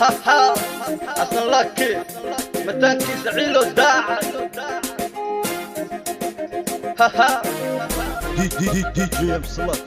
Xasan Laki mataankiisa ciilo daaca. DJ M Salat.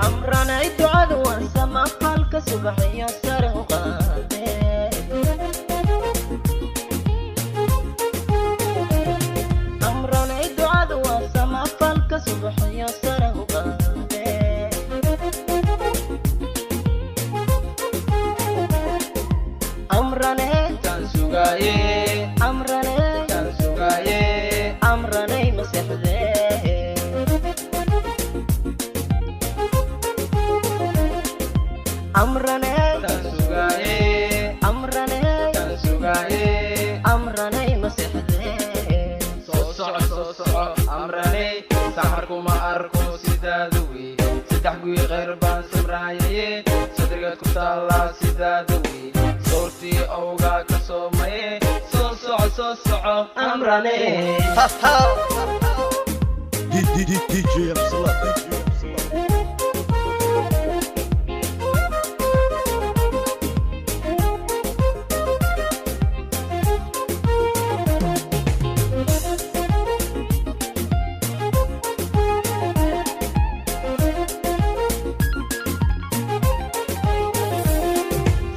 Amranay ducadu waa samafalka subaxiyo sare u qaadee. Amranay ducadu waa samafalka subaxiyo sare u qaadee. Amranay Tan sugaaye, amranay tan sugaaye, amranay maseexdee. Amranay tan sugaaye, amranay tan sugaaye. Amranay maseexdee. Soo soco, soo soco, amranay, saxar kuma arko sidaada wey. Saddex guy khayr baan samraayaye, sadrigaad ku taallaa sidaada wey. Soortii owgaa ka soomaye, soo soco, soo soco, amranay. DJ M Salat. DJ M Salat.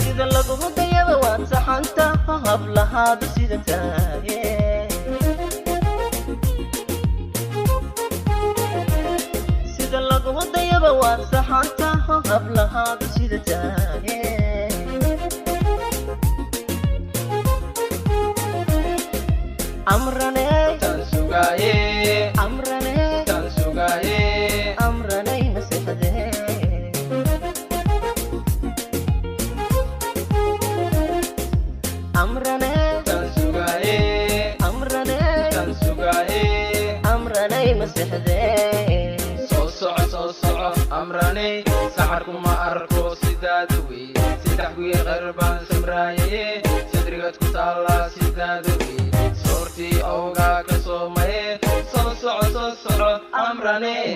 Sida lagu dayaba waad saxanta hablahaadu sida tahay. Sida lagu dayaba waad saxanta hablahaadu sida tahay. Amranay Tan sugaaye, amranay tan sugaaye. Amranay maseexdee. Amranay Tan sugaaye, amranay tan sugaaye. Amranay maseexdee. Soo soco, soo soco, amranay, saxar kuma arko sidaada wey. Saddex guy khayr baan samraayaye, sadrigaad ku taallaa sidaada wey. Soortii owgaa ka soomaye, soo soco, soo soco, amranay.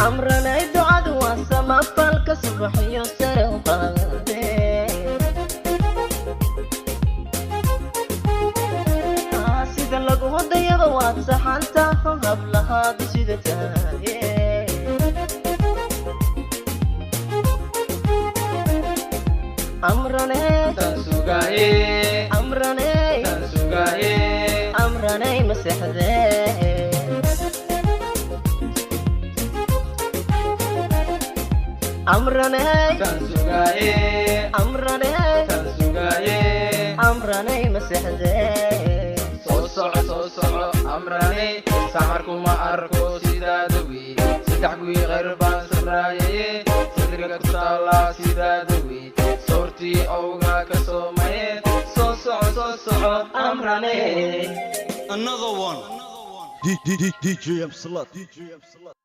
Amranay ducadu waa samafalka subaxiyo sare u qaadee. Sida lagu dayaba waad saxanta hablahaadu sida tahay. Amranay Tan sugaaye, amranay tan sugaaye. Amranay maseexdee. Amranay Tan sugaaye, amranay tan sugaaye. Amranay maseexdee. Soo soco, soo soco, amranay, saxar kuma arko sidaada wey. Saddex guy khayr baan samraayaye, sadriga ku taallaa sidaada wey. Soortii owgaa ka soomaye, soo soco, soo soco, amranay. Another one. DJ M Salat. DJ M Salat.